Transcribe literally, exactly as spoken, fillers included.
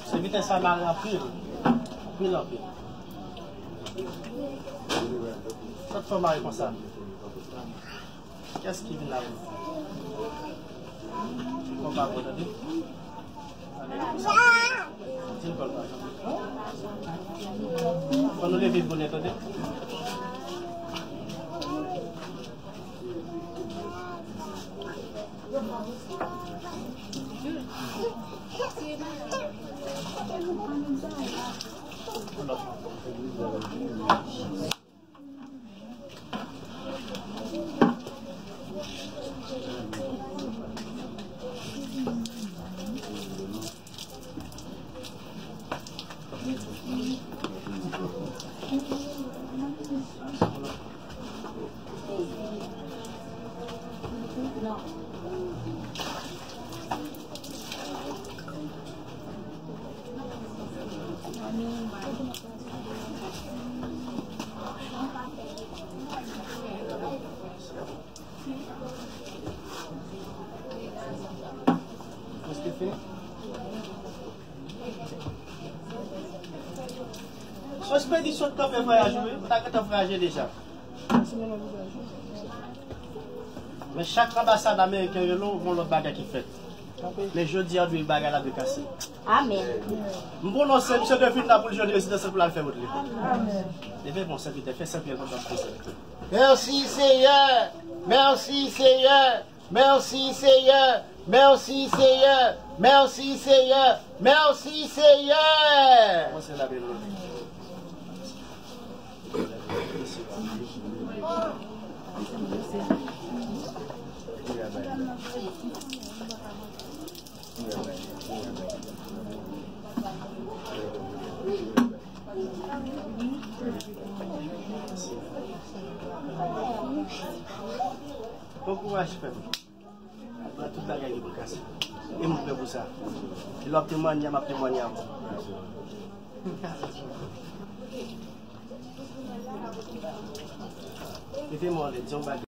Se biten sa mare anpil. Anpil, anpil. Sòt fò mare konsa. Kiyès ki vin la pou? Li konpa bon, tande. Di l kòl pa. Fò nou leve bonè, tande. Prèske fini. Son ekspedisyon t ap fè vwayaj ou wi, ou ta gentan vwayaje deja. Men chak anbasad ameriken rele w, gon lòt bagay ki fèt. Men jodi a, dwe bagay la dwe kase. Amèn. M pwononse, misye dwe vin la pou l jwenn rezidans pou l al fè wout li. Leve bon, sèvitè, fè sèvitè kontan pou sèvitè. Mèsi, Seyè. Mèsi, Seyè. Mèsi, Seyè. Mèsi, Seyè. Mèsi, Seyè. Mèsi, Seyè. Kòmanse la, byen. Bon kouraj, frè m. Pran tout bagay ki pou kase. E m prè pou sa. E lè w ap temwanye a, m ap temwanye avè w. Mete men w anlè, di yon bagay.